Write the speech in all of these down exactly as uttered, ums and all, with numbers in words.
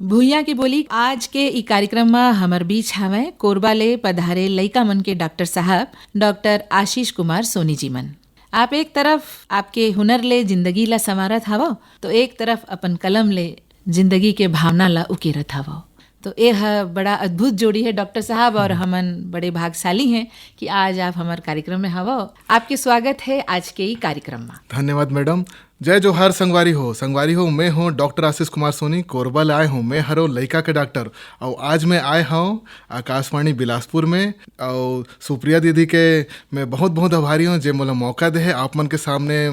भुइयां की बोली आज के ई कार्यक्रम म हमर बीच हवय कोरबा ले पधारे लइका मन के डॉक्टर साहब, डॉक्टर आशीष कुमार सोनी जी मन। आप एक तरफ आपके हुनर ले जिंदगी ला संवारत हवव, तो एक तरफ अपन कलम ले जिंदगी के भावना ला उकेरत हवव। तो ये ह बड़ा अद्भुत जोड़ी है डॉक्टर साहब, और हमन बड़े भागशाली हैं कि आज आप हमारे कार्यक्रम में हवव। आपके स्वागत है आज के ई कार्यक्रम में। धन्यवाद मैडम। जय जोहार संगवारी हो। संगवारी हो, मैं हूँ डॉक्टर आशीष कुमार सोनी, कोरबा ले आए हूँ। मैं हरो लइका के डॉक्टर, और आज मैं आए हूँ आकाशवाणी बिलासपुर में, और सुप्रिया दीदी के मैं बहुत बहुत आभारी हूँ जे मोला मौका दे है आप मन के सामने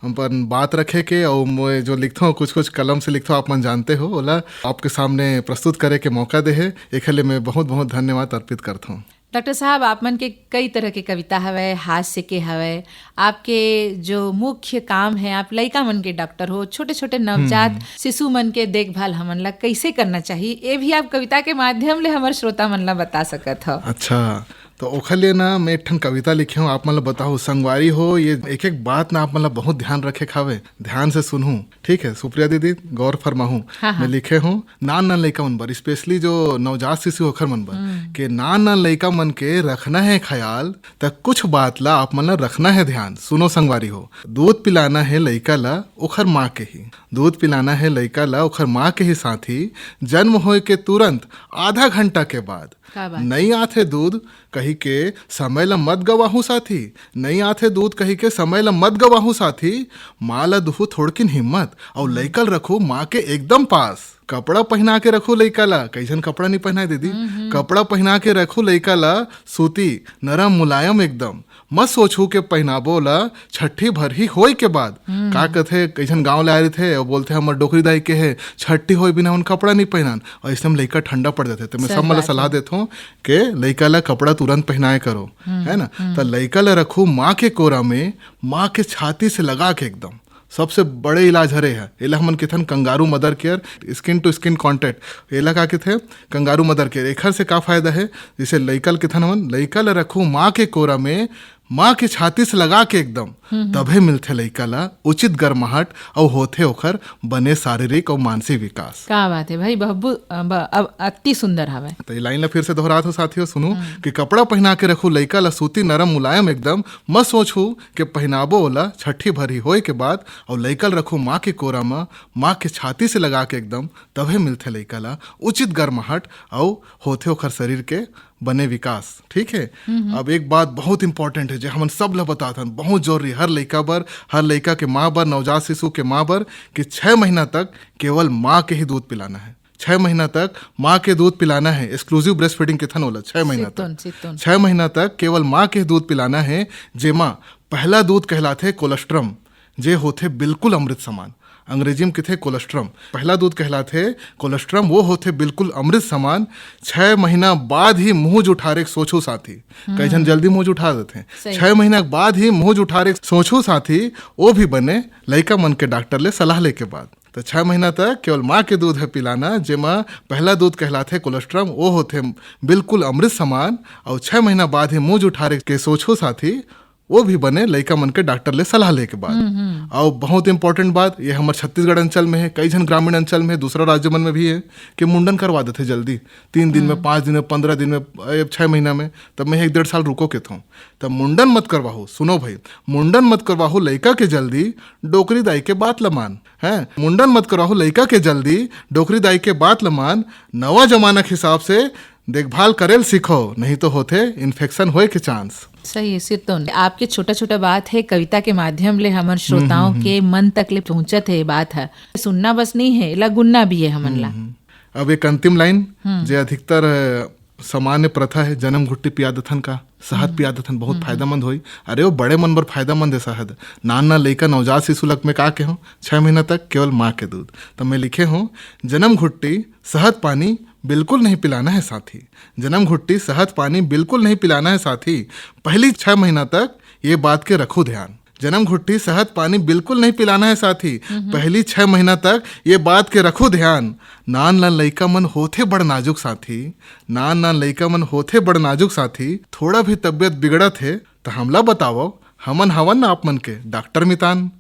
अपन बात रखे के, और मैं जो लिखता हूँ, कुछ कुछ कलम से लिखता हूँ, आप मन जानते हो, ओला आपके सामने प्रस्तुत करे के मौका दे है, एखर ले मैं बहुत बहुत धन्यवाद अर्पित करता हूँ। डॉक्टर साहब, आप मन के कई तरह के कविता हवय, हास्य के हवय, आपके जो मुख्य काम है, आप लइका मन के डॉक्टर हो, छोटे-छोटे नवजात हम्म। शिशु मन के देखभाल हमन ला कइसे करना चाहिए, ये भी आप कविता के माध्यम ले हमर श्रोता मन ला बता सकत हव। अच्छा, तो ओखर लिए ना मैं एक ठन कविता लिखे हूँ, आप मन ला बताहूँ। संगवारी हो, ये एक-एक बात ना आप मन ला बहुत ध्यान रखे के हवे, ध्यान से सुनहू, ठीक है सुप्रिया दीदी, गौर फरमाहू। हाँ, हाँ। मैं लिखे हूँ नान नान लइका मन बर, specially जो नवजात शिशु ओखर मन बर, हम्म। के नान नान लइका मन के रखना है ख्याल, त कुछ बात ला आप मन ला रखना है ध्यान। सुनो संगवारी हो, दूध पिलाना है लइका ला ओखर माँ के ही, दूध पिलाना है लइका ला ओखर माँ के ही साथी, जन्म होए के तुरंत आधा घंटा के बाद। का बात? नई आथे दूध कही के समय ल मत गवाहू साथी, नई आथे दूध कही के समय ल मत गवाहू साथी, माँ ल दुहू थोड़किन हिम्मत, अउ लइका ल रखू माँ के एकदम पास। कपड़ा पहिना के रखू लइका ला, कइसन कपड़ा नहीं पहिनाए दीदी, हम्म, हम्म। कपड़ा पहिना के रखू लइका ला, सूती, नरम, मुलायम एकदम। मत सोचू के पहिनाबो ला छठी भर ही होए के बाद। हम्म। का कथे, कइसन गांव ले आए रहिथे, अउ बोलथे, "हमर डोकरी दाई के है, छठी होए बिना हमन कपड़ा नहीं पहिनान।" अउ अइसने में लइका ठंडा पड़ जाथे। तो मैं सही सब मन ला बात सलाह है। देथों के लइका ला कपड़ा तुरंत पहिनाए करो, हम्म, है ना? हम्म। त लइका ला रखू माँ के कोरा में, माँ के छाती से लगा के एकदम। सबसे बड़े इलाज हरे है, एला हमन किथन kangaroo mother care, skin to skin contact। एला का किथे? Kangaroo mother care. एखर से का फायदा है? जैसे लइका ल किथन हमन, लइका ल रखू माँ के कोरा में, माँ के छाती से लगा के एकदम, हम्म, हम्म। तभे मिलथे लइका ला उचित गर्माहट, अउ होथे ओखर बने शारीरिक अउ मानसिक विकास। का बात है भाई, बहबू-, अब, अब अति सुंदर हवे। तो ये लाइन ला फिर से दोहरात हो साथियों, सुनू हम्म। कि कपड़ा पहिना के रखू लइका ला सूती, नरम, मुलायम एकदम, मत सोचू के पहिनाबो ओला छठी भर ही होए के बाद, अउ लइका ल रखू माँ के कोरा म, माँ के छाती से लगा के एकदम, तभे मिलथे लइका ला उचित गर्माहट, अउ होथे ओखर शरीर के बने विकास, ठीक है। हम्म। अब एक बात बहुत इंपॉर्टेंट है, जो हमन सब ला बताथन, बहुत जरूरी, हर लइका बर, हर लइका के माँ बर, नवजात शिशु के माँ बर, कि छह महीना तक केवल माँ के ही दूध पिलाना है। छह महीना तक माँ के दूध पिलाना है, एक्सक्लूसिव ब्रेस्ट फीडिंग किथन ओला, छह महीना सितोन, तक। सितोन। छह महीना तक केवल माँ के दूध पिलाना है, जेमा पहला दूध कहलाथे कोलोस्ट्रम, जे होथे बिल्कुल अमृत समान। अंग्रेजी में किथे कोलोस्ट्रम। पहला दूध कहलाथे कोलोस्ट्रम, वो होथे बिल्कुल अमृत समान। छह महीना बाद ही मुंह जुठारे के सोचू साथी, कई झन हम्म। जल्दी मुंह जुठा देथे। सही। छह महीना के बाद ही मुंह जुठारे के सोचू साथी, वो भी बने लइका मन के डॉक्टर ले सलाह लेके बाद। तो छह महीना तक केवल माँ के दूध है पिलाना, जेमा पहला दूध कहलाथे कोलोस्ट्रम, वो होथे बिल्कुल अमृत समान। और छह महीना बाद ही मुंह जुठारे के सोचू साथी, वो भी बने लइका मन के डॉक्टर ले सलाह लेके बाद। हम्म, हम्म। और बहुत इंपॉर्टेंट बात, ये हमर छत्तीसगढ़ अंचल में है, कई झन ग्रामीण अंचल में है, दूसरा राज्य मन में भी है, कि मुंडन करवा देथे जल्दी, तीन दिन में, हम्म। पाँच दिन में, पन्द्रह दिन में, ए, छह महीना में, तब मैं एक डेढ़ साल रुको के थों। तब मुंडन मत करवाहू, सुनो भाई, मुंडन मत करवाहू लइका के जल्दी, डोकरी दाई के बात ल मान, हैं? मुंडन मत करवाहू लइका के जल्दी, डोकरी दाई के बात ल मान, नवा जमाना के हिसाब से देखभाल करेल सीखो, नहीं तो होथे इन्फेक्शन होए के चांस। सही है सितोन, आपके छोटा-छोटा बात है, कविता के माध्यम ले हमर श्रोताओं हम्म, हम्म। के मन तक ले पहुंचत है ये बात है। सुनना बस नहीं है, एला गुनना भी है हमन ला। हम्म, हम्म। अब एक अंतिम लाइन, हम्म। जे अधिकतर, अ, सामान्य प्रथा है, जन्म घुट्टी पिया देथन का, शहद हम्म। पिया देथन, बहुत हम्म, फायदेमंद होई। अरे, वो बड़े मन बर फायदेमंद है शहद। नान नान लइका, नवजात शिशु लक में का के हों, छह महीना तक केवल माँ के दूध। तो मैं लिखे हों, जन्म घुट्टी शहद पानी बिल्कुल नहीं पिलाना है साथी। जन्म घुट्टी शहद पानी बिल्कुल नहीं पिलाना है साथी। पहली छह महीना तक ये बात के रखू ध्यान। जन्म घुट्टी शहद पानी बिल्कुल नहीं पिलाना है साथी। हम्म। पहली छह महीना तक ये बात के रखू ध्यान। नान नान लइका मन होथे बड़ नाजुक साथी। नान नान लइका मन होथे बड़ नाजुक साथी। थोड़ा भी तबियत बिगड़त है त हमला बतावव, हमन हवन ना आप मन के डॉक्टर मितान।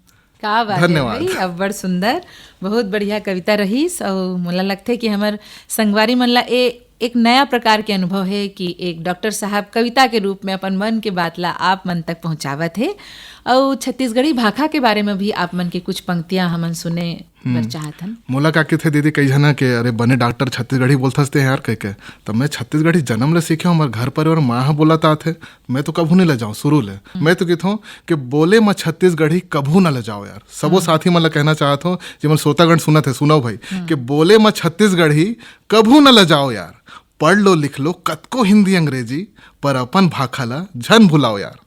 का बात है धन्यवाद। भाई, अब्बड़ सुंदर, बहुत बढ़िया कविता रहीस। अउ मोला लगथे कि हमर संगवारी मन ला ए एक नया प्रकार के अनुभव है कि एक डॉक्टर साहब कविता के रूप में अपन मन के बात ला आप मन तक पहुंचावत हे। अउ छत्तीसगढ़ी भाखा के बारे में भी आप मन के कुछ पंक्तियां हमन सुने बर चाहत हन। मोला का कथे दीदी, कई झना के, "अरे, बने डॉक्टर छत्तीसगढ़ी बोलथस ते यार," कहिके। त मैं छत्तीसगढ़ी जन्म ले सीखे हूँ, हमर घर परिवार माँ ह बोलत आत हे, मैं तो कभू नहीं लजाऊँ शुरू ले। मैं तो कहत हूँ कि बोले म छत्तीसगढ़ी कभू ना लजाओ यार। सबो साथी मन ला कहना चाहत हूँ, जेमन श्रोतागण सुनत हे, सुनव भाई, कि बोले म छत्तीसगढ़ी कभू ना लजाओ यार। पढ़ लो लिख लो कतको हिंदी अंग्रेजी, पर अपन भाखा ला झन भुलाओ यार।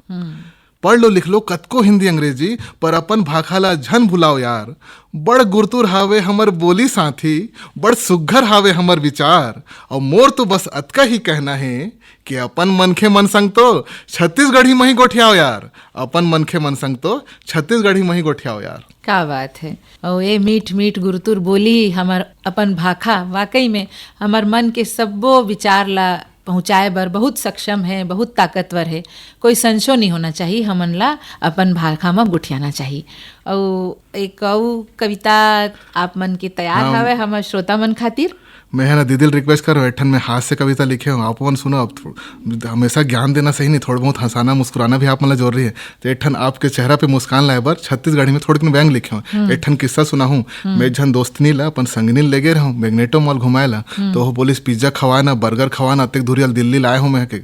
पढ़ लो लिख लो कतको हिंदी अंग्रेजी, पर अपन भाखा ला झन भुलाओ यार। बड़ गुरतुर हावे हमर बोली साथी, बड़ सुग्घर हावे हमर विचार। अउ मोर तो बस अतका ही कहना हे कि अपन मनखे मन संग तो छत्तीसगढ़ी म ही गोठियाओ यार, अपन मनखे मन संग तो छत्तीसगढ़ी म ही गोठियाओ यार। का बात है। अउ ए मीठ मीठ गुरतुर बोली, हमर अपन भाखा, वाकई में हमर मन के सब्बो विचार ला पहुँचाए बर बहुत सक्षम है, बहुत ताकतवर है। कोई संशय नहीं होना चाहिए, हमन ला अपन भाखा म गोठियाना चाहिए। अउ एक अउ कविता आप मन के तैयार हाँ। हवे हमर श्रोता मन खातिर। मैं है ना दीदी ल रिक्वेस्ट करो, एक ठन मैं हास्य कविता लिखे हूँ, आप मन सुनो। अब थो-, हमेशा ज्ञान देना सही नहीं, थोड़ा बहुत हंसाना मुस्कुराना भी आप मन ला जरूरी है। तो एक ठन आपके चेहरा पे मुस्कान लाए बर छत्तीसगढ़ी में थोड़किन व्यंग लिखे हूँ। एक ठन किस्सा सुनाहूँ। मैं एक झन दोस्तनी ला, अपन संगनी ल लेगे रहूँ मैग्नेटो मॉल घुमाए ला। तो वो बोलिस, "पिज्जा खवाए ना, बर्गर खवाए ना, अतेक दूरिया ले दिल्ली लाए हूँ मैं," के।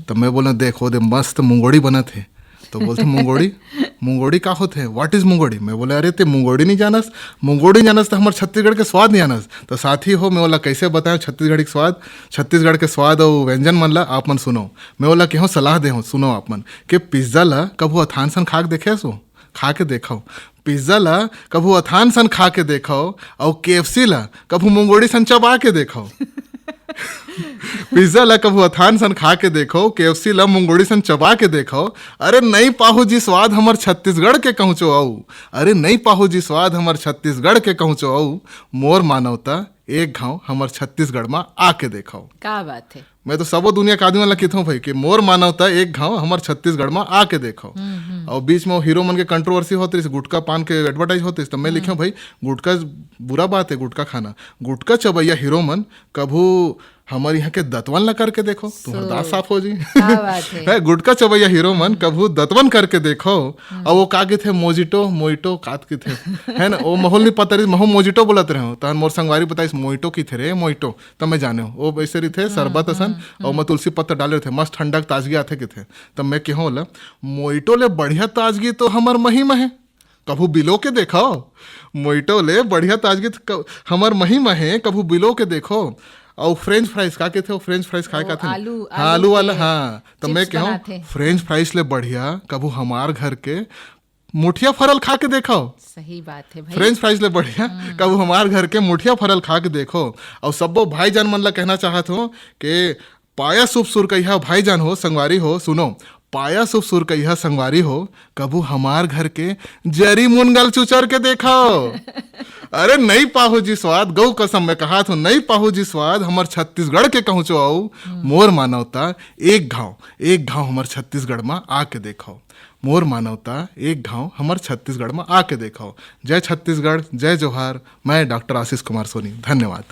तब मैं बोला, "देख, वो दे मस्त मुंगोड़ी बनत हे।" तो बोलथे, "मुंगोड़ी? मुंगोड़ी का होथे? What is mungodi?" मैं बोला, "अरे, ते मुंगोड़ी नहीं जानस? मुंगोड़ी जानस तो हमर छत्तीसगढ़ के स्वाद नहीं जानस।" तो साथी हो, मैं ओला कैसे बताऊं छत्तीसगढ़ी के स्वाद, छत्तीसगढ़ के स्वाद अउ व्यंजन मन ला आप मन सुनो। मैं ओला केहो सलाह देहो, सुनो आप मन, के पिज्जा ला कभू अथान सन खा के देखे हसो? खा के देखो। पिज्जा ला कभू अथान सन खा के देखो, अउ केएफसी ला कभू मुंगोड़ी सन चबा के देखो। पिज्जा ला कभू अथान सन खा के देखो, केएफसी ला मुंगोड़ी सन चबा के देखो। अरे नहीं पाहू जी स्वाद हमर छत्तीसगढ़ के कहूँचो अऊ, अरे नहीं पाहू जी स्वाद हमर छत्तीसगढ़ के कहूँचो अऊ, मोर मानवता एक घाव हमर छत्तीसगढ़ मा आके देखो। का बात है। मैं तो सबो दुनिया के आदमी मन ला कहिथंव भाई कि मोर मानवता एक घाव हमर छत्तीसगढ़ मा आके देखो। अउ बीच में वो हीरो मन के कंट्रोवर्सी होत रहिस, गुटखा पान के एडवर्टाइज होत रहिस, तो मैं लिखे हूँ, भाई, गुटखा बुरा बात है, गुटखा खाना। गुटखा चबैया हीरो मन कभू हमर यहाँ के दतवन ला करके देखो, तुम्हार सो, दांत साफ हो जी। का बात है। है, गुटखा चबैया हीरो मन कभू दतवन करके देखो। अउ वो का कहिथे, मोजिटो, मोइटो, कात कहिथे, है ना, वो महू ल नहीं पता रहिस, महू मोजिटो बोलत रहे हो, तहन मोर संगवारी बताइस, मोइटो कहिथे रे, मोइटो, तब मैं जाने हो, वो वैसे रहिथे, शरबत असन, अउ मैं तुलसी पत्ता डाले रहिथे, मस्त ठंडक ताजगी आथे कहिथे। तब मैं केहो ओला, मोइटो ले बढ़िया ताजगी तो हमर मही म हे, कभू बिलो के देखो। मोइटो ले बढ़िया ताजगी त क-, हमर मही म हे, कभू बिलो के देखो। अउ फ्रेंच फ्राइज का कहिथे, वो फ्रेंच फ्राइज खाए वो का थे ना? आलू, हाँ, आलू आलू वाला, के हाँ। तो मैं चिप्स केहो, बनाथे। फ्रेंच फ्राइज ले बढ़िया कभू हमार घर के मुठिया फरल खा के देखो। सही बात है भाई। फ्रेंच फ्राइज ले बढ़िया कभू हमार घर के मुठिया फरल खा के देखो। अउ सब्बो भाईजान मन ला कहना चाहत हो कि पाया सुप सुरकइहा भाईजान हो, संगवारी हो, सुनो, पाया सुप सुरकइहा संगवारी हो, कभू हमार घर के जरी मुनगा ल चुचर के देखो। अरे नहीं पाहू जी स्वाद, गऊ कसम मैं कहात हूँ, नहीं पाहू जी स्वाद हमर छत्तीसगढ़ के कहूँचो अऊ, मोर मानवता एक घाव, एक घाव हमर छत्तीसगढ़ मा आके देखो। मोर मानवता एक घाव हमर छत्तीसगढ़ मा आके देखो। जय छत्तीसगढ़, जय जोहार, मैं डॉक्टर आशीष कुमार सोनी। धन्यवाद।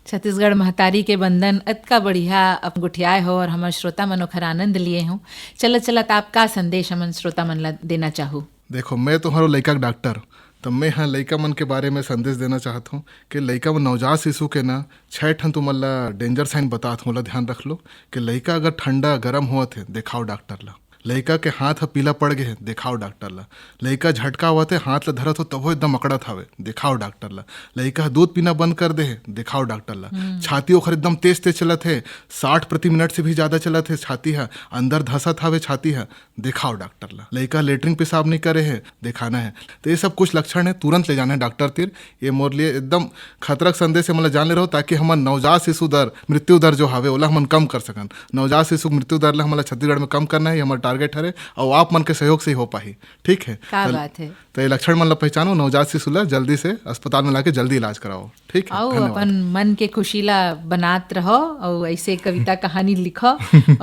छत्तीसगढ़ महतारी के बंदन अतका बढ़िया आप गोठियाए हो अउ हमर श्रोता मन ओखर आनंद लिए हो। चलत चलत आप का संदेश हमन श्रोता मन ला देना चाहू? देखो, मैं तुम्हारो लइका के डॉक्टर, त मैं ह लइका मन के बारे में संदेश देना चाहत हूँ कि लइका मन, नवजात शिशु के ना छह ठन तुमन ला डेंजर साइन बतात हूँ, ओला ध्यान रख लो कि लइका अगर ठंडा गरम होवत हे, देखाओ डॉक्टर ला। लइका के हाथ ह पीला पड़ गे हे, देखाओ डॉक्टर ला। लइका झटका आवत हे, हाथ ला धरत हो, तभो एकदम अकड़त हावे, देखाओ डॉक्टर ला। लइका ह दूध पीना बंद कर दे हे, देखाओ डॉक्टर ला। छाती ओखर एकदम तेज तेज चलत हे, साठ प्रति मिनट से भी ज्यादा चलत हे, छाती ह अंदर धसत हावे, छाती ह, देखाओ डॉक्टर ला। लइका लेटरिन पेशाब नहीं करे हे, देखाना है। तो ये सब कुछ लक्षण है, तुरंत ले जाना है डॉक्टर तिर। ये मोर लिए एकदम खतरा के संदेश है, मतलब जान ले रहो, ताकि हमन नवजात शिशु दर, मृत्यु दर जो हावे, ओला हमन कम कर सकन। नवजात शिशु के मृत्यु दर ला हमन ला छत्तीसगढ़ में कम करना है, ये हमर टारगेट हरे, अउ आप मन के सहयोग से ही हो पाही। ठीक है? का तो, बात है। तो ये लक्षण मन ला पहचानो, नवजात शिशु ला जल्दी से अस्पताल में लाके जल्दी इलाज कराओ। ठीक है, अउ धन्यवाद। अपन मन के खुशी ला बनात रहो, अउ ऐसे कविता कहानी लिखो,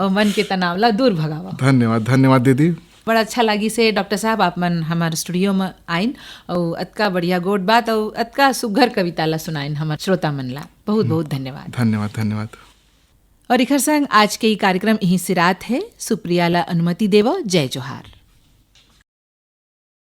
अउ मन के तनाव ला दूर भगावो। धन्यवाद, धन्यवाद दीदी। बड़ा अच्छा लागिस हे डॉक्टर साहब, आप मन हमर स्टूडियो म आइन अउ अतका बढ़िया गोठ बात अउ अतका सुघर कविता ला सुनाइन हमर श्रोता मन ला। बहुत बहुत धन्यवाद। धन्यवाद, धन्यवाद। और इखर संग आज के ई कार्यक्रम इहीं सिरात हे। सुप्रिया ला अनुमति देवव। जय जोहार।